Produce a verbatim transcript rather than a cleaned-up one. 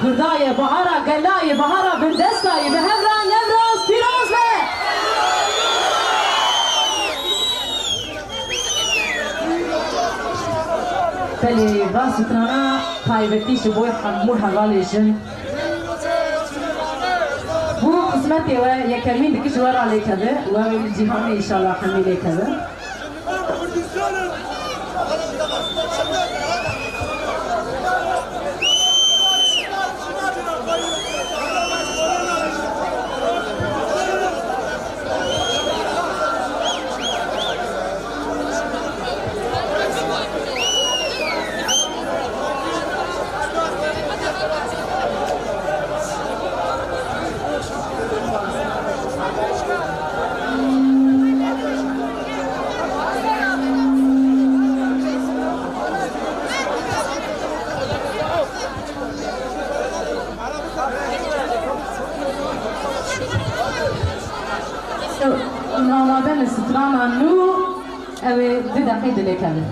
Kurdayê, bahara gelayê, bahara bindestayê, bi hev re Newroz pîroz be! Belê, va strana taybetî ji bo hemû hevalê jin. Bû xizmetê we yekemîn dikî ji we re lêkeve, we wê li cîhanê înşallah hemî lêkeve. Ew, navadene strana nû, ew ê du deqê dilêkeve.